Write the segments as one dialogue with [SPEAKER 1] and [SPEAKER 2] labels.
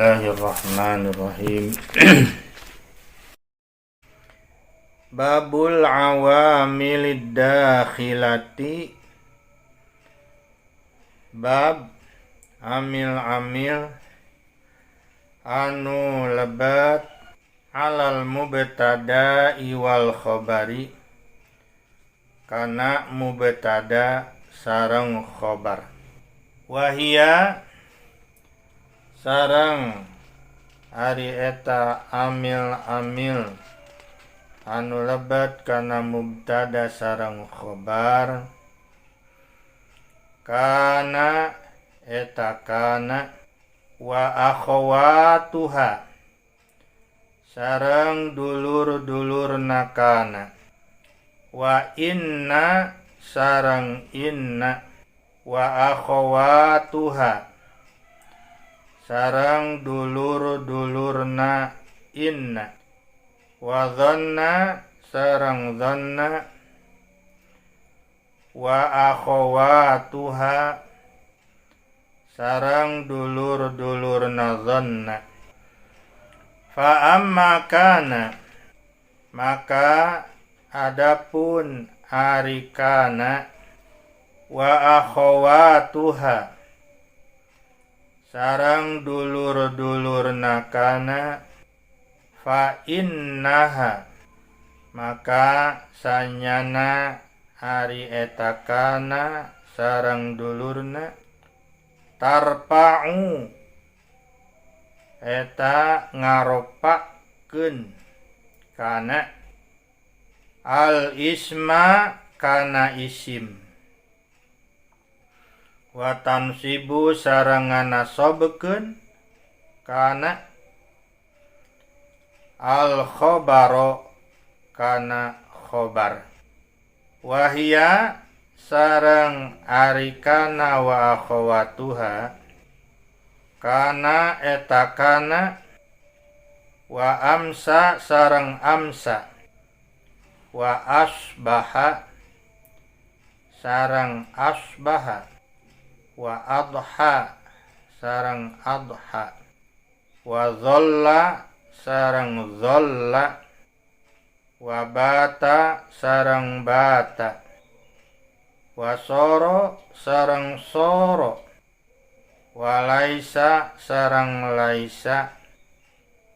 [SPEAKER 1] Bismillahirrahmanirrahim. Babul awamilid dakhilati, bab amil-amil anu lebat alal mubtada wal khabari, kana mubtada sareng khobar. Wahia sareng ari eta amil-amil anu lebat kana mubtada sareng khobar, kana eta kana wa akhawatuha sareng dulur-dulurna kana, wa inna sareng inna, wa akhawatuha sareng dulur-dulurna inna, wa dhanna sareng dhanna, wa akhawatuha sareng dulur-dulurna dhanna. Fa amma kana, maka adapun ari kana wa akhawatuha sareng dulur-dulurna kana, fa innaha maka sanyana ari eta kana sareng dulurna, tarpa'u eta ngaropakeun kana al isma kana isim, wa tansibu sareng nganasobkeun kana al khabaro kana khobar. Wahia sareng ari kana wa akhawatuha kana eta kana, wa amsa sareng amsa, wa asbaha sareng asbaha, wa adha sareng adha, wa dhalla sareng dhalla, wa bata sareng bata, wa soro sareng soro, wa laisa sareng laisa,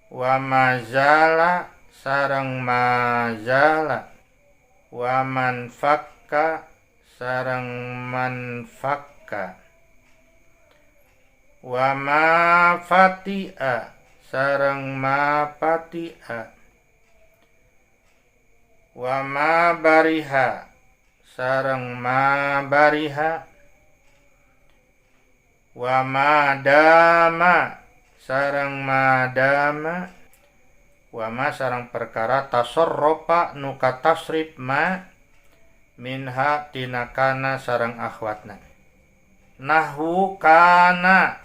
[SPEAKER 1] wa mazala sareng mazala, wa manfakka sareng manfakka, wa ma fati'a sareng ma fati'a, wa ma bariha sareng ma bariha, wa ma dama sareng ma dama, wa ma sareng perkara tasarrafa nu katasrif ma minha tina kana sareng akhwatna. Nahwu kana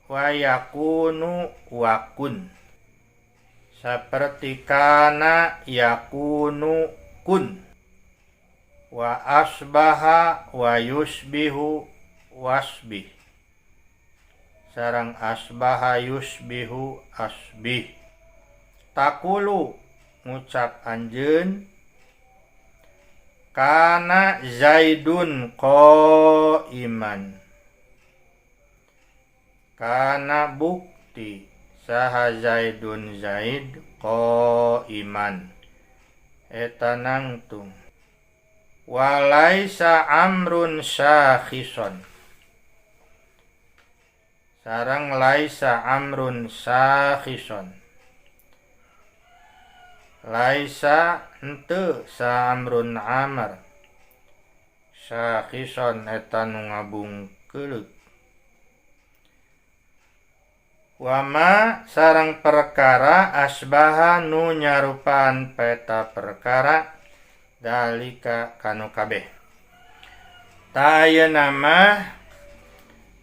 [SPEAKER 1] wa yakunu wa kun, seperti kana yakunu kun, wa asbaha wa yusbihu wasbih sareng asbaha yusbihu asbih. Takulu ngucap anjeun kana Zaidun qaiman, kana bukti saha Zaidun Zaid qaiman eta nangtung, walaisa amrun sakhison sareng laisa amrun sakhison, laisa henteu sa amrun amr sakhison eta nu ngabungkeuleuk. Wama sareng perkara asbaha nu nyarupaan peta perkara dalika kanu kabeh. Ta ayeuna mah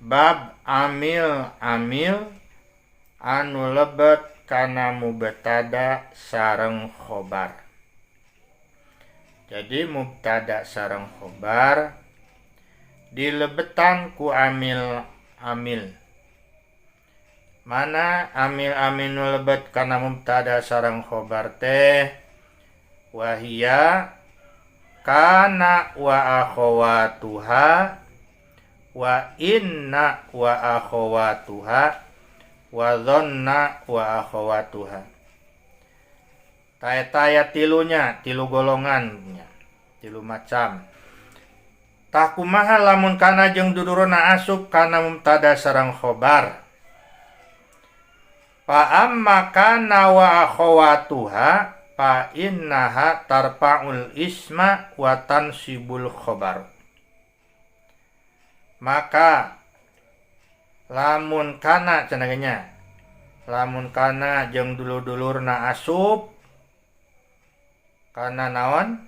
[SPEAKER 1] bab amil-amil anu lebet kana mubtada sareng khobar. Jadi mubtada sareng khobar dilebetan ku amil-amil. Mana amil-amil nu lebet kana mubtada sareng khobar teh? Wahia kana wa akhawatuha wa inna wa akhawatuha wa dhanna wa akhawatuha. Tah eta aya tilunya, tilu golongannya, tilu macam. Tah, kumaha lamun kana jeung dudurna asup kana mubtada sareng khobar? Fa amma kana wa akhawatuha fa innaha tarfa'ul isma wa tansibul khobar. Maka lamun kana cenah nya, lamun kana jeung dulur-dulurna asup kana naon?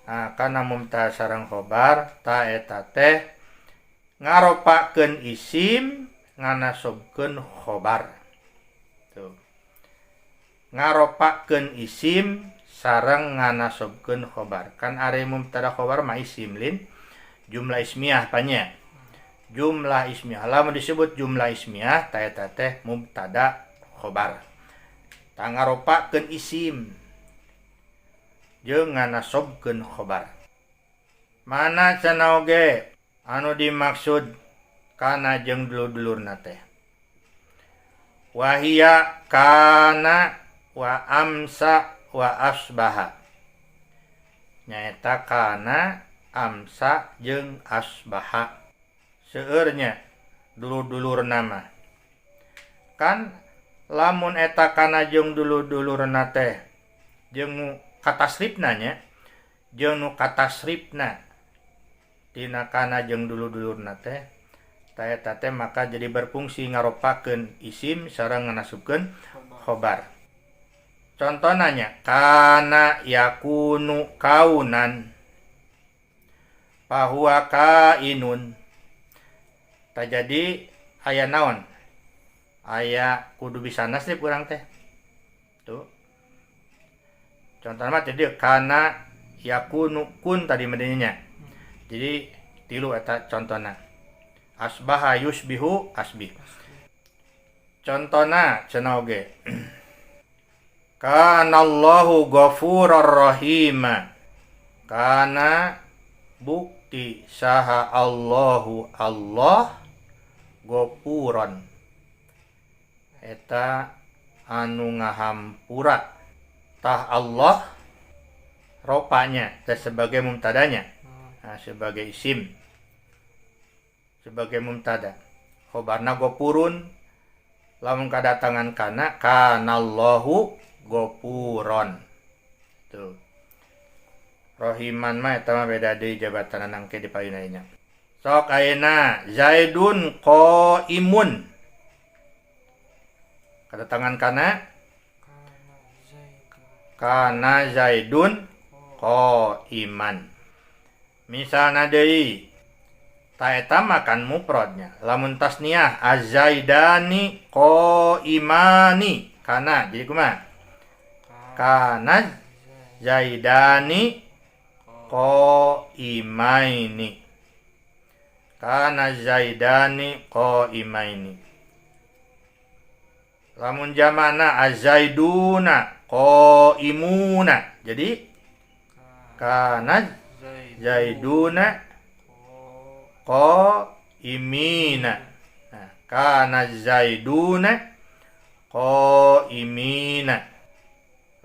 [SPEAKER 1] Nah, kana mubtada sareng khobar, ta eta teh ngaropakeun isim, nganasobkeun khobar. Tuh, ngaropakeun isim sareng nganasobkeun khobar. Kan ari mubtada khobar mah isim, lin jumlah ismiyah panya, jumlah ismiyah. Lamun disebut jumlah ismiyah, ta eta teh mubtada khobar. Tah, ngaropakeun isim jeung nganasobkeun khobar. Mana cenah oge anu dimaksud kana jeung dulur-dulurna teh? Wahia kana wa amsa wa asbaha, nyaeta kana, amsa jeung asbaha. Seueurnya dulur-dulurna mah. Kan lamun eta kana jeung dulur-dulurna teh jeung nu katasrifna nya, jeung nu katasrifna tina kana jeung dulur-dulurna teh, ta eta teh maka jadi berfungsi ngaropakeun isim sareng nganasubkeun khobar. Contohna nya, kana yakunu kaunan fahuwa kainun. Tah, jadi aya naon, aya kudu bisa nasrif urang teh. Tuh, contohna mah jadi kana yakunu kun tadi medenya. Jadi tilu eta contohna. Asbaha yusbihu asbih. Contohna cenah oge, kanallahu ghafurar rahima, kana bukti saha Allahu Allah, ghafuron eta anu ngahampura. Tah, Allah ropanya teh sebagai mubtadanya. Nah, sebagai isim, sebagai mubtada, khobarna ghafurun. Lamun kadatangan kana, kanallahu ghafuron. Tuh, rohiman mah eta mah beda deui jabatan, engke di payuna nya. Sok ayeuna, Zaidun qaimun, kedatangan kana, kana Zaidun qaiman. Misalna deui, ta eta mah kan mufradnya. Lamun tasniah, azaidani qaimani, kana jadi kumaha? Kana zaidani qaimaini, kana zaidani qaimaini. Lamun jamana, azaiduna qaimuna, jadi kana zaiduna qaimina. Nah, kana zaiduna qaimina.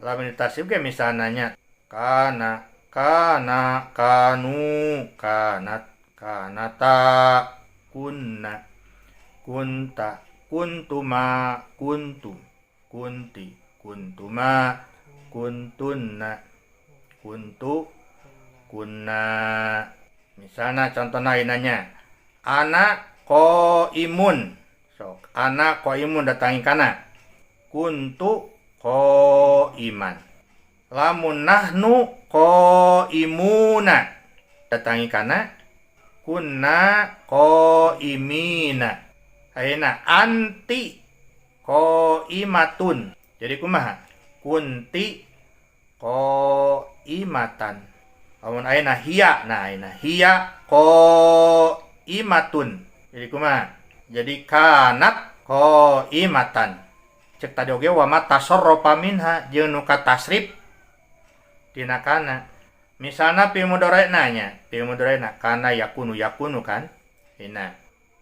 [SPEAKER 1] Lamun tasrif ge misalnya nya, kana, kana, kanu, kanat, kanata, kunna, kunta, kuntuma, kuntum, kunti, kuntuma, kuntunna, kuntu, kunna. Misalnya contohnya nya, ana qaimun. Sok, ana qaimun, datangi kana, kuntu qaiman. Lamun nahnu qaimuna, datangi kana, kunna qaimina. Ayeuna anti qaimatun, jadi kumaha? Kunti qaimatan. Lamun ayeuna hiya, nah, ayeuna hiya qaimatun, jadi kumaha? Jadi kanat. Qaimatan. Cek tadi oge wa ma tasarrafa minha jeung nu katasrif tina kana. Misalna fi'il mudhari'na nya, fi'il mudhari'na kana yakunu yakunu kan. Ina.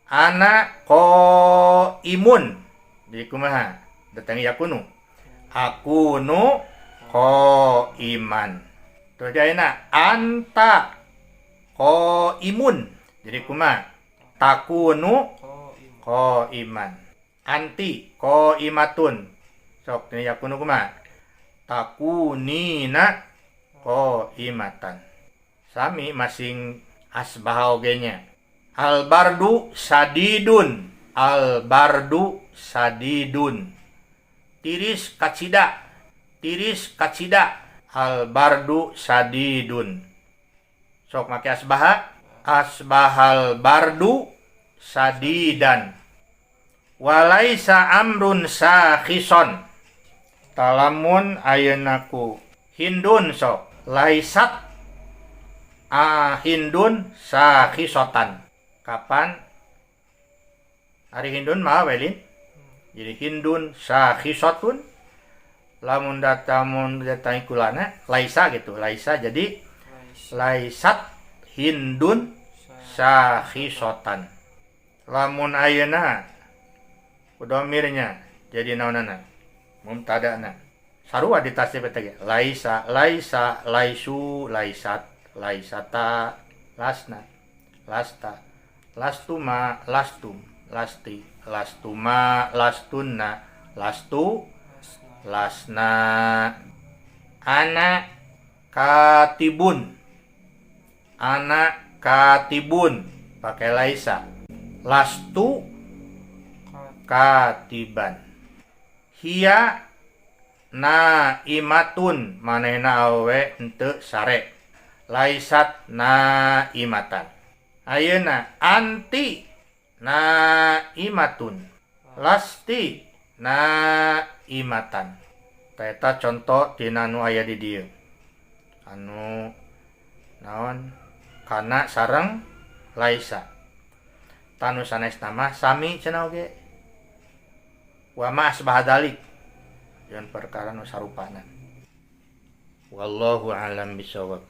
[SPEAKER 1] Ana qaimun. Jadi kumaha? Datang yakunu. Akunu qaiman. Terus ayeuna anta qaimun. Jadi kumaha? Takunu
[SPEAKER 2] Qaim.
[SPEAKER 1] qaiman. Anti qaimatun. Sok tina yakunu kumaha? Takunina qaimatan. Sami masing asbaha oge nya. Al bardu sadidun. Al bardu sadidun. Tiris kacida. Tiris kacida. Al bardu sadidun. Sok make asbaha. Asbahal bardu sadidan. Walaisa amrun sakhison. Talamun ayeuna ku Hindun sok laisat a Hindun sakhisotan. Kapan ari Hindun mah welin? Jadi Hindun sakhisotun lamun datang mun datang kulana laisa gitu, laisa jadi laisat Hindun sakhisotan. Lamun ayeuna domirnya jadi naonana? Mubtadana. Sarua di tasrif eta ge. Laisa, laisa, laisu, laisat, laisata, lasna, lasta, lastuma, lastum, lasti, lastuma, lastunna, lastu, lasna. Ana katibun. Ana katibun pakai laisa. Lastu katiban. Hiya naimatun manehna awewe henteu sare. Laisat naimatan. Ayeuna anti naimatun. Lasti naimatan. Eta contoh tina nu aya di dieu. Anu naon kana sareng laisa. Tanu sanesna mah sami cenah oge. Wa ma asbaha dalik. Jeung perkara nu sarupana. Wallahu a'lam bishawab.